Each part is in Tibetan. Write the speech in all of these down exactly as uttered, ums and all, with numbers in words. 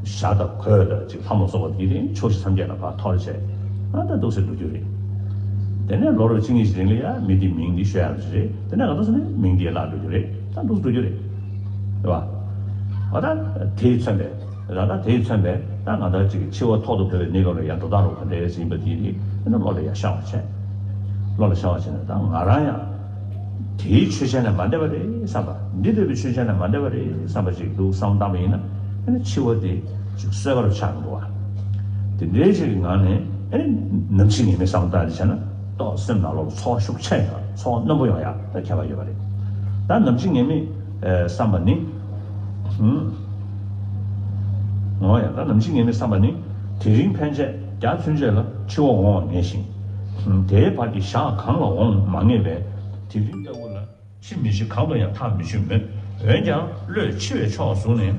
ཞྭ་དང་གོས་དང་ཅིག་ལྷམ་ལ་སོགས་པ་དེ་རིང་ཕྱོགས་བཞི་མཚམས་བརྒྱད་ལ་ཕར་འཐོར་བྱས། ཨ་ད་འདུག་སེ་འགྲོ་རྒྱུ་རེད། དེ་ནས་ལོ་རེ་གཅིག་གཉིས་ཤིག་རིང་ལ་ཡ་མི་དེ་མིང་འདི་ཤོད་ཡག་ཅིག་རེད། དེ་ནས་ག་ཚོད་ནས་མིང་འདི་བརླག་འགྲོ་རྒྱུ་རེད། ད་འདུག་སེ་འགྲོ་རྒྱུ་རེད། རེད་བ། ཨ་ད་དེས་མཚོན་པའི། ད་ད་དེས་མཚོན་པའི་ད་ང་ད་ཅིག་འཆི་བ་ཐོག་ཏུ་བབས་པའི་གནས་སྐབས་ལ་ཡ་འགྲོ་སྟངས་རོགས་ག་འདྲས་ཡིན་པ་དེ་རེད། དེ་ནས་བློ་ལ་ཡ་ཤར་བ་བྱས། བློ་ལ་ཤར་བ་བྱས་ནས་ད་ང་རང་ཡང་། དེའི་ཆོས་ཅན་ལས་མ་འདས་པ་རེད་བསམ་པ། འདི་ལྟ་བུའི་ཆོས་ཅན་ལས་མ་འདས་པ་རེད་བསམ་པ་ཞིག་འདུག་བསམ་བློ་བཏང་བ་ཡིན་ན། ཨ་ནི་འཆི་བ་དེ་ཅིག་གསོལ་བ་རུ་ཆགས་འདུག་བ། དེ་འདྲའི་ཞིག་གི་ངང་ནས་ཨ་ནི་ནམ་འཆི་ངེས་མེད་བསམ་བློ་བཏང་ནས་བྱས་ན་ཏོག་སེམས་ནང་ལོགས་ཚོར་བ་ཤུགས་ཆེ་ཡོང་ཡ། ཚོར་བ་རྣོན་པོ་ཡོང་ཡ་ད་ཁྱད་པར་ཡོད་པ་རེད། ད་ནམ་འཆི་ངེས་མེད་བསམ་པ་ནི། ཧུམ། འོ་ཡ། ད་ནམ་འཆི་ངེས་མེད་བསམ་པ་ནི། དེ་རིང་ཕན་ཆད་རྒྱ་ཚུན་ཆད་ལ་འཆི་བ་འོང་བ་ངེས་ཤིང་། དེའི་བར་གྱི་ཞག་གང་ལ་འོང་མ་ངེས་པས། དེ་རིང་ལྟ་བུ་ལ་འཆི་མི་འཆི་གང་དུ་ཡང་ཐག་མི་ཆོད་མོད། འོན་ཀྱང་བློས་འཆི་བའི་ཕྱོགས་བཟུང་ནས།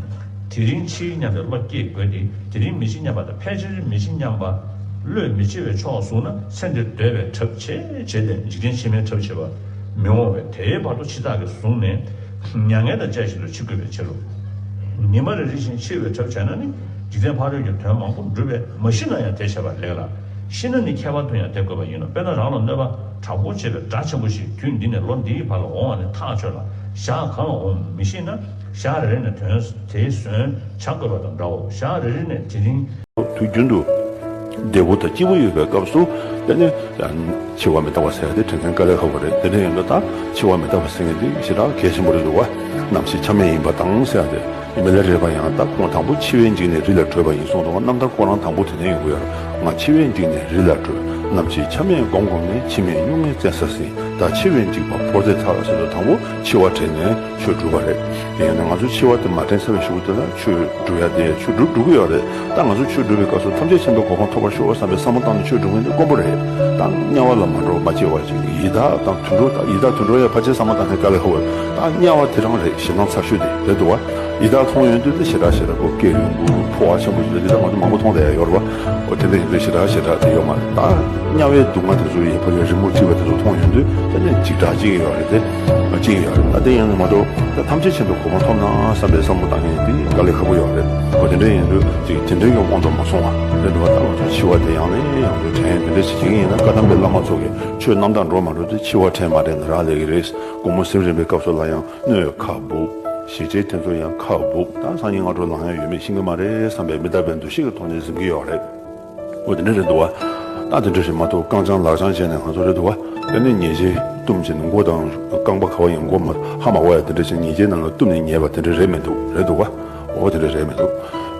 དེ་རིང་འཆི་སྙམ་པའི་བློ་སྐྱེ་དགོས་ཏེ། དེ་རིང་མི་འཆི་སྙམ་པ་དང་ཕལ་ཆེར་མི་འཆི་སྙམ་པ། བློས་མི་འཆི་བའི་ཕྱོགས་བཟུང་ན་ཚེ་འདིར་སྡོད་པའི་གྲབས་ཆེ་བྱས་ཏེ་འཇིག་རྟེན་ཕྱི་མའི་གྲབས་ཆེ་བ་མི་འོང་བས། དེའི་བར་དུ་འཆི་བདག་གིས་བཟུང་ནས། མྱ་ངན་དང་བཅས་བཞིན་དུ་འཆི་དགོས་པའི་ཕྱིར་རོ། ཉི་མ་རེ་རེ་བཞིན་འཆི་བའི་གྲབས་བྱས་ན་ནི་འཇིག་རྟེན་ཕ་རོལ་གྱི་དོན་མང་པོ་འགྲུབ་པས། མ་ཤི་ན་ཡང་དེ་བྱས་པ་ལེགས་ལ། ཤི་ན་ནི་ཁྱད་པར་དུ་ཡང་དེ་དགོས་པ་ཡིན་ནོ། དཔེར་ན་རང་ལ་གནོད་པ་དྲག་པོ་བྱེད་པའི་དགྲ་ཆེན་པོ་ཞིག་དུས་འདི་ནས་ལོ་འདིའི་བར་ལ་འོང་བ་ནི་ཐག་ཆོད་ལ། ཞག་གང་ལ་འོང་མི་ཤེས་ན། ཞག་རེ་རེ་ནས་དོན་དེའི་ཟོན་བྱ་དགོས་པ་དང་འདྲའོ། ཞག་རེ་རེ་ནས་དེ་རིང་། དུས་རྒྱུན་དུ་བདེ་པོ་དང་སྐྱིད་པོ་ཡོད་པའི་སྐབས་སུ། དེ་ནི་འཆི་བ་མི་རྟག་པ་ཟེར་ཡ་དེ་དྲན་མཁན་དཀའ་ལས་ཁག་པོ་རེད། དེ་འདྲ་ཡིན་དུས་ད་འཆི་བ་མི་རྟག་པ་ཟེར་མཁན་དེ་ཞེ་དྲག་གལ་ཆེན་པོ་རེད་འདུག་བ། ནམ་ཤི་ཆ་མེད་ཡིན་པ་དང་ཟེར་ཡ་དེ། མི་ལ་རས་པ་ཡང་ད་ཁོང་དང་པོ་འཆི་བས་འཇིགས་ནས་རི་ལ་བྲོས་པ་ཡིན་གསུངས་འདུག་རྣམ་ཐར་ཁོ་རང་དང་པོ་དེ་ནས་ཡོང་གི་ཡོད་རེད། ང་འཆི་བས་འཇིགས་ནས་རི་ལ་བྲོས། ནམ་འཆི་ཆ་མེད་སྒོམ་སྒོམ་ནས། འཆི་མེད་གཉུག་མའི་བཙན་ས་ཟིན། ད་འཆི་བས་འཇིགས་པ་ཕོ་རྩལ་ཐག་ཟེར་དུས་དང་པོ་འཆི་བ་དྲན་ནས་ཆོས་སྒྲུབ་པ་རེད། དེ་ཡིན་ན་ང་ཚོ་འཆི་བ་དེ་མ་དྲན་ཚར་བའི་གཞུག་གུ་དེ་ལ་ཆོས་སྒྲུབ་ཡ་དེ་ཆོས་སྒྲུབ་སྒྲུབ་ཀྱི་ཡོད་རེད། ད་ང་ཚོ་ཆོས་སྒྲུབ་པའི་སྐབས་སུ་ཐམས་ཅད་མཁྱེན་པའི་གོ་འཕང་ཐོབ་པར་ཤོག་བསམ་པའི་བསམ་བློ་བཏང་ནས་ཆོས་སྒྲུབ་མཁན་དེ་དཀོན་པོ་རེད། ད་དམྱལ་བ་ལ་མ་འགྲོ་མ་སྐྱེ་བ་ཅིག་ཡི་དྭགས་དང་དུད་འགྲོ། ད་ཡི་དྭགས་དུད་འགྲོ་ཡ་ཕལ་ཆེར་བསམ་བློ་བཏང་མཁན་དཀའ་ལས་ཁག་པོ་རེད། ད་དམྱལ་བ་དེ་རང་རེད། ཞེ་སྡང་ཚ་ཤོས་དེ་རེད་འདུག་བ། ཡི་དྭགས་མཐོང་ཡོང་དུས་དེ་ཞེ་དྲག་ཞེ་དྲག་གོ་སྐྱེ་ཡོང་གི་འཕོ་བ་ཆེན་པོ་ཞིག་རེད། དེ་ད་ང་ཚོ་མང་པོ་མཐོང་བསྡད་ཡ་ཡོད་རེད་བ། འོ་དེ་འདྲ་ཡིན་དུས་ཞེ་དྲག་ཞེ་དྲག་དེ་ཡོད་མ་རེད། ད་དམྱལ་བའི་སྡུག་བསྔལ་དེ་ཚོ་ཡི་ཕོ་ལས་རི་མོར་བྲིས་པ་དེ་ཚོ་མཐོང་ཡོང་དུས་དེ་ནས་འཇིགས་སྐྲག་སྐྱེ་གི་ཡོད་རེད་དེ། སྐྱེ་གི་ཡོད་རེད། ད་དེ་ཡིན་ན་མ་གཏོགས་ད་ཐམས་ཅད་མཁྱེན་པའི་གོ་འཕང་ཐོབ་ན་བསམ་པའི་བསམ་བློ་བཏང་མཁན་དེ་དཀའ་ལས་ཁག་པོ་ཡོད་རེད། འོ་དེ་འདྲ་ཡིན་དུས་ཅིག་དེ་འདྲའི་གི་དབང་དུ་མ་སོང་བ་རེད་འདུག་བ། ད་ང་ཚོ་འཆི་བ་དེ་ཡང་ནས་ཡང་དུ་དྲན་དེ་འདྲ་ཞིག་བྱེད་ཀྱི་ཡིན་ན། བཀའ་གདམས་པའི་བླ་མ་ཚོ་གིས་ཆོས་རྣམ་དག་འགྲོ་མ་འགྲོ་དེ་འཆི་བ་དྲན་མ་དྲན་ནི་རང་ལས་ཀྱི་རེད། དགོང་མོ་སེམས་རིམ་པའི་སྐབས་སུ་ལ་ཡང་སྣོད་ཁ་སྦུབ། ཞེ་ཆེ་དེ་ཚོ་ཡང་ཁ་སྦུབ། ད་སང་ཉིན་སྔ་དྲོ་ལངས་ཡ་ཡོད་མེད་ཤེས་ཀྱི་མ་རེད་བསམ་པའི་མི་རྟག་པའི་འདུ་ཤེས་ཀྱི་ཐོག་ནས་གཟིམ་གྱི་ཡོད་རེད། འོ་དེ་འདྲ་རེད་འདུག་བ། ད་དེ་འདྲ་ཞིག་མ་གཏོགས་རྐང་བརྐྱང་ལག་བརྐྱང་བྱས་ནས་ང་ཚོ་རེད་འདུག་བ། དེ་ནས་ཉལ་ཆས་བཏུམས་བྱས་ནས་མགོ་དང་རྐང་པ་ག་བ་ཡང་མགོ་མ་ཧ་མ་གོ་ཡ་དེ་འདྲ་ཞིག་ཉལ་ཆས་ནང་ལ་བཏུམས་ནས་ཉལ་བ་དེ་འདྲ་རེད་མི་འདུག་རེད་འདུག་བ། འོ་དེ་འདྲ་རེད་མི་འདུག་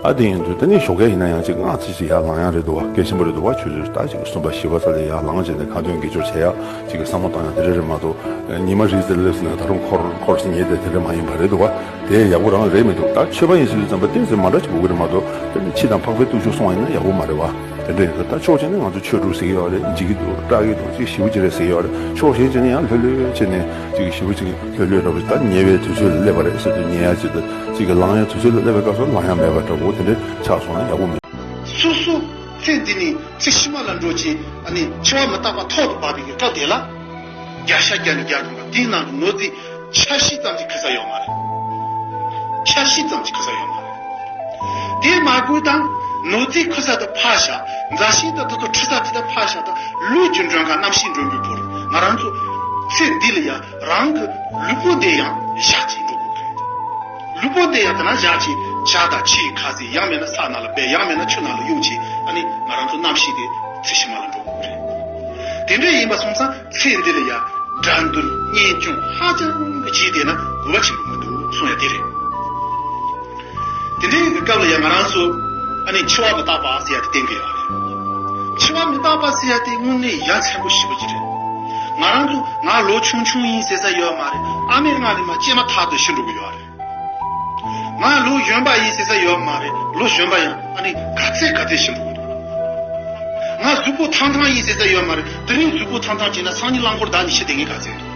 ཨ་དེ་ཡིན་དུས་དེ་ནས་ཞོགས་ཀས་ཡིན་ན་ཡང་ཅིག་སྔ་ཙམ་ཞིག་ཡར་ལངས་ཡ་རེད་འདུག་བ། གལ་ཆེན་པོ་རེད་འདུག་བ། ཆུ་ཚོད་ད་ཅིག་གསུམ་པ་བཞི་པ་ཙམ་ལ་ཡར་ལངས་བྱས་ནས་ཁ་འདོན་དགེ་སྦྱོར་བྱེད་ཡ་ཅིག་གི་བསམ་བློ་བཏང་ཡ་དེ་འདྲ་རེད་མ་གཏོགས། ཉི་མ་རེ་ཙམ་སླེབས་སོང་ན་ད་རུང་འཁོར་འཁོར་ཟིན་ཉལ་བསྡད་དེ་འདྲ་མ་ཡིན་པ་རེད་འདུག་བ། དེ་ཡག་པོ་རང་རེད་མི་འདུག་ད་ཆོས་པ་ཡིན་ཟེར་དུས་ཙམ་པ་ཏོག་ཙམ་མ་འདྲ་ཅིག་དགོས་ཀྱི་རེད་མ་གཏོགས། དེ་ནི་འཆི་དང་འཕགས་པའི་སྟོབས་ཤུགས་སོང་བ་ཡིན་ན་ཡག་པོ་མ་རེད་བ། དེ་འདྲ་ཡིན་ཙང་ད་ཕྱོགས་གཅིག་ནས་ང་ཚོ་ཆོས་སྒྲུབ་ཟེར་གྱི་ཡོད་རེད། འཇིགས་ཀྱི་འདུག་སྐྲག་གི་འདུག་ཅིག་ཞེ་པོ་ཅིག་རེད་ཟེར་གྱི་ཡོད་རེད། ཕྱོགས་གཞན་ཅིག་ནས་ཡང་ལྷོད་ལྷོད་བྱས་ནས་ཅིག་ཞེ་པོ་ཅིག་ལྷོད་ལྷོད་འདྲ་པོ་ཞིག་ད་ཉལ་བའི་དུས་ཚོད་ལ་སླེབས་པ་རེད་ཟེར་དུས་ཉལ་ཡ་ཅིག་དང་ཅིག་གི་ལངས་ཡ་དུས་ཚོད་ལ་སླེབས་པའི་སྐབས་སུ་ལངས་ཡ་མེད་པ་འདྲ་པོ་དེ་འདྲ་ཆགས་སོང་ན་ཡག་པོ་མི་འདུག་སོ་སོ་ཚེ་འདི་ནས་ཚེ་ཕྱི་མ་ལ་འགྲོ་ཅིང་ཨ་ནི་འཆི་བ་མི་རྟག་པ་ཐོག་ཏུ་བབས་པའི་སྐབས་དེ་ལ། བརྒྱ་ཆ་བརྒྱ་ནས་བརྒྱ་ཐམ་པ་དེའི་ནང་དུ་ནོར་རྫས་ཆ་ཤས་ཙམ་ཅིག་ཁུར་ས་ཡོད་མ་རེད། ཆ་ཤས་ཙམ་ཅིག་ཁུར་ས་ཡོད་མ་རེད། དེ་མ་དགོས་དང་ནོར་རྫས་ཁུར་ས་དེ་ཕར་བཞག་མཛའ་བཤེས་དང་དེ་ཚོ་ཁྲིད་ས་དེ་དག་ཕར་བཞག་དང་ལུས་ཀྱི་མགྲོན་ཁང་རྣམ་ཤེས་མགྲོན་པོའི་བུ་རེད། ང་རང་ཚོ་ཚེ་འདི་ལ་ཡང་རང་གི་ལུས་པོ་འདི་ཡང་བཞག་ཅིག་འགྲོ་དགོས་རེད། ལུས་པོ་འདི་ཡང་དེ་ན་བཞག་ཅིག་ཇ་དང་ཕྱེ་ཁ་ཟས་ཡང་མེད་ན་ས་ནང་ལ་སྦས་ཡང་མེད་ན་ཆུ་ནང་ལ་གཡུག་ཅིག་ཨ་ནི་ང་རང་ཚོ་རྣམ་ཤེས་དེ་ཚེ་ཕྱི་མ་ལ་འགྲོ་དགོས་རེད། དེ་འདྲ་ཡིན་པ་སོང་ཙང་། ཚེ་འདི་ལ་ཡང་དགྲ་འདུལ་གཉེན་སྐྱོང་ཧ་ཅང་གི་བྱས་བསྡད་ན་དགོས་པ་ཆེན་པོ་མི་འདུག་གསུང་ཡ་དེ་རེད། དེ་འདྲའི་གི་སྐབས་ལ་ཡང་ང་རང་ཚོ་ཨ་ནི་འཆི་བ་མི་རྟག་པ་ཟེར་ཡ་དེ་བསྟན་གི་ཡོད་རེད། འཆི་བ་མི་རྟག་པ་ཟེར་ཡ་དེ་དངོས་གནས་ཡ་མཚན་པོ་ཞེ་པོ་ཅིག་རེད། ང་རང་ཚོ་ང་ལོ་ཆུང་ཆུང་ཡིན་ཟེར་ས་ཡོད་མ་རེད། ཨ་མའི་མངལ་ནས་མར་སྐྱེས་མ་ཐག་ཏུ་ཤི་འགྲོ་གི་ཡོད་རེད། ང་ལོ་གཞོན་པ་ཡིན་ཟེར་ས་ཡོད་མ་རེད། ལོ་གཞོན་པ་ཡང་ཨ་ནི་ག་ཚད་ག་ཚད་ཤི་འགྲོ་གི་འདུག་ང་གཟུགས་པོ་ཐང་ཐང་ཡིན་ཟེར་ས་ཡོད་མ་རེད། དེ་རིང་གཟུགས་པོ་ཐང་ཐང་བྱས་ན་སང་ཉིན་རླངས་འཁོར་བདའ་ནས་ཤི་བསྡད་མཁན་ག་ཚད་འདུག་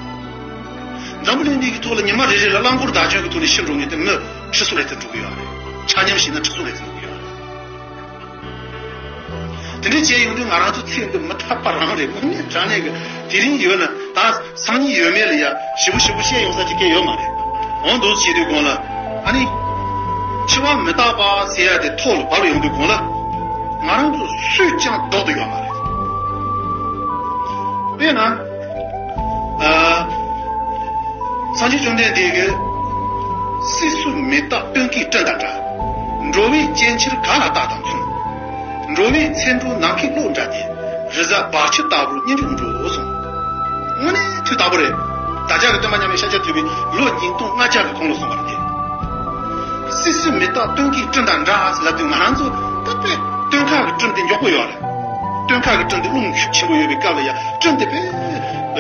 འཛམ་བུ་གླིང་འདི་གི་ཐོག་ལ་ཉི་མ་རེ་རེ་ལ་རླངས་འཁོར་བདའ་སྐྱོན་གྱི་ཐོག་ནས་ཤི་འགྲོ་མཁན་དེ་མི་ཁྲི་ཚོ་རེ་ཙམ་འགྲོ་གི་ཡོད་རེད། ཆ་མཉམ་བྱས་ན་ཁྲི་ཚོ་རེ་ཙམ་འགྲོ་གི་ཡོད་རེད། དེ་འདྲ་བྱས་ཡོང་དུས་ང་རང་ཚོ་ཚེ་འདི་མི་རྟག་པ་རང་རེད། དངོས་གནས་དྲང་གནས་ཀྱི་དེ་རིང་ཡོད་ན་ད་སང་ཉིན་ཡོད་མེད་ལ་ཡ་ཞེ་པོ་ཞེ་པོ་བཤད་ཡོང་ས་ཅིག་སྐད་ཡོད་མ་རེད། འོ་འདུག་བྱེད་དུས་གོང་ལ་ཨ་ནི། འཆི་བ་མི་རྟག་པ་ཟེར་ཡ་དེ་ཐོག་ལ་བབས་ཡོང་དུས་གོང་ལ། ང་རང་ཚོ་སུས་ཀྱང་ལྡོག་ཏུ་ཡོད་མ་རེད། དཔེར་ན། ཨ། སངས་རྒྱས་བཅོམ་ལྡན་འདས་ཀྱིས། སྲིད་གསུམ་མི་རྟག་སྟོན་ཀའི་སྤྲིན་དང་འདྲ། འགྲོ་བའི་སྤྱན་ཕྱིར་ག་ལ་རྟག་དང་མཚུངས། འགྲོ་བའི་ཚེ་འགྲོ་ནམ་མཁའི་གློག་འདྲ་སྟེ། རི་གཟར་འབབ་ཆུ་ལྟ་བུར་སྙིང་འཇོག་འགྲོ་གསུངས། དངོས་གནས་དུས་རྟག་པོ་རེད། བདག་ཅག་གི་སྟོན་པ་མཉམ་མེད་ཤཱཀྱ་ཐུབ་པས་ལོ་ཉིས་སྟོང་ལྔ་བརྒྱ་གི་གོང་ལ་གསུངས་པ་རེད། སྲིད་གསུམ་མི་རྟག་སྟོན་ཀའི་སྤྲིན་དང་འདྲ་ཟེར་ལབ་དུས་ང་རང་ཚོ་ད་དཔེ་སྟོན་ཁ་གི་སྤྲིན་དེ་མགྱོགས་པོ་ཡོད་རེད། སྟོན་ཁ་གི་སྤྲིན་དེ་རླུང་ཤུགས་ཆེན་པོ་ཡོད་པའི་སྐབས་ལ་ཡ་སྤྲིན་དེ་དཔེ་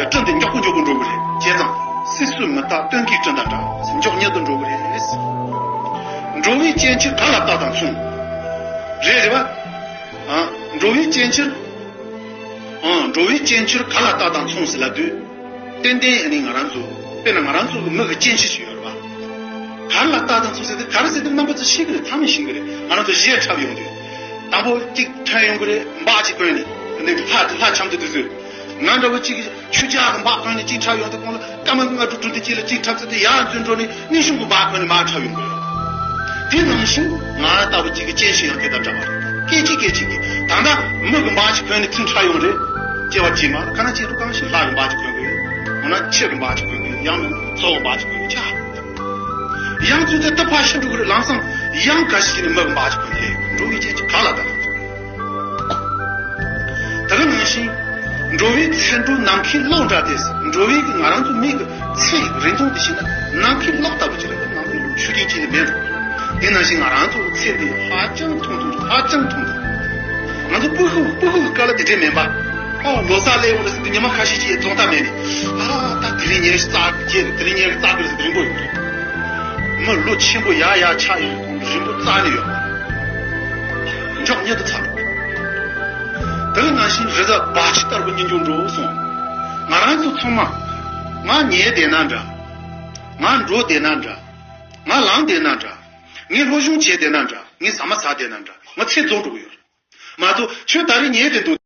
སྤྲིན་དེ་མགྱོགས་པོ་མགྱོགས་པོ་འགྲོ་གི་རེད། བྱས་ཙང་སྲིད་གསུམ་མི་རྟག་སྟོན་ཀའི་སྤྲིན་དང་འདྲ་མགྱོགས་མྱུར་དུ་འགྲོ་གི་རེད། འགྲོ་བའི་སྤྱན་ཕྱིར་ག་ལ་རྟག་དང་མཚུངས། རེད་རེད་བ། ཨ། འགྲོ་བའི་སྤྱན་ཕྱིར། ཨ། འགྲོ་བའི་སྤྱན་ཕྱིར་ག་ལ་རྟག་དང་མཚུངས་ཟེར་ལབ་དུས། ཏན་ཏན་ཨ་ནི་ང་རང་ཚོ། དཔེར་ན་ང་རང་ཚོ་གི་མིག་གི་སྤྱན་ཕྱིར་ཞིག་ཡོད་རེད་བ། ག་ལ་རྟག་དང་མཚུངས་ཟེར་དུས་ག་རེ་ཟེར་དུས་རྣམ་པ་ཚོ་ཤེས་ཀྱི་རེད། ཚང་མས་ཤེས་ཀྱི་རེད། ང་རང་ཚོ་གཞས་འཁྲབ་ཡོང་དུས། དང་པོ་གཅིག་ཐོན་ཡོང་གི་རེད། འབག་གཅིག་གོན་ནས་ནི་ལྷ་ལྷ་འཆམ་དུས་དུས་ཚོད། ང་འདྲ་བོ་གཅིག་གིས་ཆོས་རྒྱལ་གྱི་འབག་གོན་ནས་གཅིག་འཁྲབ་ཡོང་དུས་གོང་ལ་སྐར་མ་ལྔ་དྲུག་དྲུག་དེ་གཅིག་ལ་གཅིག་འཁྲབ་ཚར་དུས་ཡར་འཛུལ་འགྲོ་ནས་གནས་གཞུང་གི་འབག་གོན་ནས་མར་འཁྲབ་ཡོང་གི་རེད། དེ་ནང་བཞིན་ང་ལྟ་བུ་གཅིག་གི་སྤྱན་ཕྱིར་ཡང་དེ་ལྟར་འདྲ་བ་རེད། སྐད་ཅིག་སྐད་ཅིག་གིས་ད་ལྟ་མིག་གི་འབག་ཅིག་གོན་ནས་ཚུར་འཁྲབ་ཡོང་རེད། སྐྱེ་བ་རྗེས་མ་ཁ་ན་ཆེ་རུ་གང་ཞིག་ལྷ་གི་འབག་ཅིག་གོན་གི་ཡོད། འོ་ན་ཆུ་གི་འབག་ཅིག་གོན་གི་ཡོད། ཡང་ན་མཚོ་གི་འབག་ཅིག་གོན་གི་ཆ། ཡང་ཚུལ་དེ་ལྟ་ཕར་ཤི་འགྲོ་གི་རེད། ལམ་སང་ཡང་ག་ཞིག་ནས་མིག་གི་འབག་ཅིག་གོན་ལས་འགྲོ་བའི་སྤྱན་ཕྱིར་ག་ལ་ད། ད་ག་ནང་བཞིན། འགྲོ་བའི་ཚེ་འགྲོ་ནམ་མཁའི་གློག་འདྲ་སྟེ། འགྲོ་བའི་གི་ང་རང་ཚོ་མིག་གི་ཚེ་ཡི་རིན་ཐང་དེ་ཤེས་ན་ནམ་མཁའི་གློག་ལྟ་བུ་ཅིག་རེད། ནམ་མཁའི་གློག་ཆུ་རྐྱེན་གཅིག་ལས་མེད་འགྲོ། དེ་ནང་བཞིན་ང་རང་ཚོ་གི་ཚེ་འདི་ཧ་ཅང་ཐུང་ཐུང་། ཧ་ཅང་ཐུང་ཐུང་། ང་ཚོ་སྤུ་གུ་སྤུ་གུ་གི་སྐབས་ལ་དེ་འདྲས་མིན་པ། ཨོ་ལོ་གསར་སླེབས་ཡོང་རེད་ཟེར་དུས་ཉི་མ་ཁ་ཤས་ཅིག་རྫོགས་མཐའ་མེད་ནས། ཨ་ད་དེ་རིང་ཉིན་རེ་ཞིག་རྩ་བརྒྱད་རེད། དེ་རིང་ཉིན་རེ་རྩ་དགུ་རེད་ཟེར་དུས་རིང་པོ་ཡོང་རེད། མི་ལོ་ཆེན་པོ་ཡར་ཡར་ཆགས་ཡོང་དུས་རིང་པོ་རྩ་ནས་ཡོད་མ་རེད། མགྱོགས་མྱུར་དུ་ཚར་འགྲོ། དེ་ནང་བཞིན་རི་གཟར་འབབ་ཆུ་ལྟ་བུ་སྙིང་འཇོག་འགྲོ་གསུངས། ང་རང་ཚོ་ཚང་མ། ང་ཉལ་བསྡད་ན་འདྲ། ང་འགྲོ་བསྡད་ན་འདྲ། ང་ལངས་བསྡད་ན་འདྲ། ངས་སློབ་སྦྱོང་བྱས་བསྡད་ན་འདྲ། ངས་ཟ་མ་ཟ་བསྡད་ན་འདྲ། ང་ཚེ་རྫོགས་འགྲོ་གི་ཡོད་རེད། མ་གཏོགས་ཁྱོད་ད་རེས་ཉལ་བསྡད་འདུག།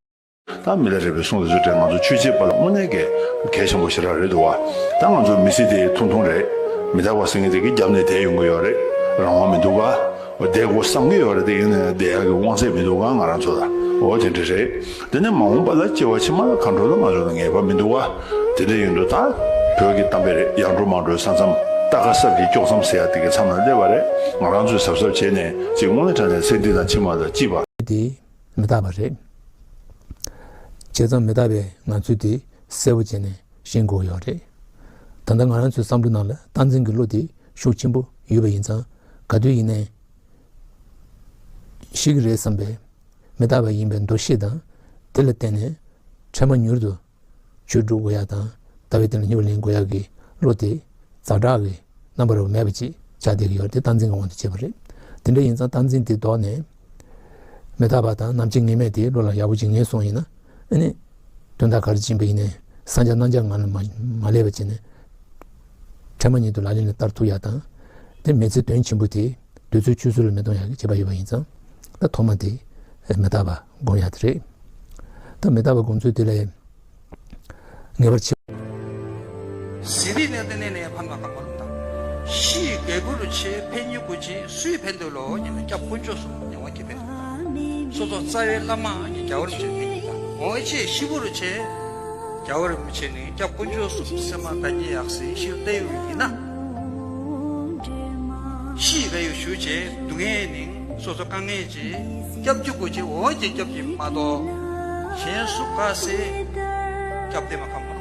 ད་མི་ལ་རས་པའི་གསུང་ལ་ཚུལ་དྲན། ང་ཚོ་ཆོས་བྱེད་པ་ལ་དངོས་གནས་ཀྱི་གལ་ཆེན་པོ་ཞེ་དྲག་རེད་འདུག་བ། ད་ང་ཚོ་མི་ཚེ་དེ་ཐུང་ཐུང་རེད། མི་རྟག་པ་ཟེར་མཁན་དེ་གི་རྒྱབ་ནས་བསྡད་ཡོང་གི་ཡོད་རེད། རང་དབང་མི་འདུག་ག། བསྡད་དགོས་བསམ་གི་ཡོད་རེད། དེ་ཡིན་ན་བསྡད་ཡག་གི་དབང་ཚད་མི་འདུག་ག་ང་རང་ཚོ་ལ། འོ་དེ་འདྲ་རེད། དེ་ནས་མ་འོངས་པ་ལ་སྐྱེ་བ་ཕྱི་མ་ལ་གང་འགྲོ་ལ་ང་ཚོ་ལ་ངེས་པ་མི་འདུག་ག། དེ་འདྲ་ཡིན་དུས་ད་བོད་ཀྱི་གཏམ་དཔེ་རེད། ཡར་འགྲོ་མར་འགྲོའི་ས་མཚམས། རྟ་ཁ་སྲབ་ཀྱིས་དཀྱོག་མཚམས་ཟེར་ཡ་དེ་གི་མཚམས་ལ་སླེབས་པ་རེད། ང་རང་ཚོས་གཟབ་གཟབ་བྱས་ནས་ཅིག་དངོས་གནས་དྲང་གནས་ཚེ་འདི་དང་ཕྱི་མ་ལ་སྐྱིད་པ། དེ་མི་རྟག་པ་རེད། བྱས་ཙང་མི་རྟག་པའི་ངང་ཚུལ་དེ་གསལ་པོ་བྱས་ནས་ཤེས་དགོས་ཡོད་རེད། ད་ལྟ་ང་རང་ཚོའི་བསམ་བློ་ནང་ལ་སྟངས་འཛིན་གྱི་བློ་དེ་ཤུགས་ཆེན་པོ་ཡོད་པ་ཡིན་ཙང་། ག་དུས་ཡིན་ནའི་ཤི་གི་རེད་བསམ་པའི་མི་རྟག་པ་ཡིན་པའི་འདུ་ཤེས་དང་། དེ་ལ་བརྟེན་ནས་འཕྲལ་མ་མྱུར་དུ་ཆོས་སྒྲུབ་དགོས་ཡ་དང་། ལྟ་བའི་སྟེང་ལ་སྙིང་པོ་ལེན་དགོས་ཡ་གི་བློ་དེ་ཛ་དྲག་གི་རྣམ་པར་མེད་པ་ཅིག་ཆགས་བསྡད་ཀྱི་ཡོད་རེད། དེ་སྟངས་འཛིན་གྱི་དབང་དུ་བྱས་པ་རེད། དེ་འདྲ་ཡིན་ཙང་སྟངས་འཛིན་དེ་ལྡོག་ནས། མི་རྟག་པ་དང་ནམ་འཆི་ངེས་མེད་དེ་བློ་ལ་ཡག་པོ་ཅིག་ངེས་སོང་ཡིན་ན། ཨ་ནི། དོན་དག་ག་རེ་ཕྱིན་པ་ཡིན་ནའི་བསམ་འཆར་རྣམ་འཆར་ངང་ལ་མ་མ་སླེབས་པ་བྱས་ནས། འཕྲལ་མ་ཉིད་དུ་ལག་ལེན་ལ་བསྟར་ཐུབ་ཡ་དང་། དེ་མི་ཚེ་དོན་ཆེན་པོ་དེ་དུས་ཚོད་ཆུད་ཟོས་ལ་མི་གཏོང་ཡ་གི་བྱེད་པ་ཡོད་པ་ཡིན་ཙང་། ད་ཐོག་མ་དེ་མི་རྟག་པ་སྒོམ་ཡ་དེ་རེད། ད་མི་རྟག་པ་སྒོམ་ཚུལ་དེ་ལས། ངེས་པར་བྱེད། ཟི་རིགས་ནས་ཏེ་ནེ་ནེ་ཕན་མ་ཁམ་པ་ལུང་དང་། ཤི་གེ་གུ་རུ་ཆེ་ཕན་ཉུ་གུ་ཅི་སུའི་ཕན་འདོད་ལོ་ཉེ་ན་སྐྱབས་དཀོན་མཆོག་གསུམ་ཉེ་བ་ཀྱི་ཕན་འདོད་ལོ། སོ་སོ་རྩ་བའི་བླ་མ་ཉེ་རྒྱལ་བར་ཆེ་ཕན་ཉུ་དང་། འོ་ཆེ་ཤི་བུ་རུ་ཆེ་རྒྱལ་བར་མི་ཆེ་ནི་སྐྱབས་དཀོན་མཆོག་གསུམ་སེམས་མ་ད་ཉེ་ཡག་སི་ཤིར་ཏེ་ཡུ་ཡིན་ན། ཤི་ག་ཡུ་ཞུ་ཆེ་སྡུག་བསྔལ་ནི་སོ་སོ་དཀའ་ངལ་ཅི་སྐྱབས་རྒྱུ་གུ་ཅི་འོ་ཅི་སྐྱབས་ཀྱི་མ་གཏོགས་གཞན་སུ་ག་སེ་སྐྱབས་ཏེ་མ་ཁམ།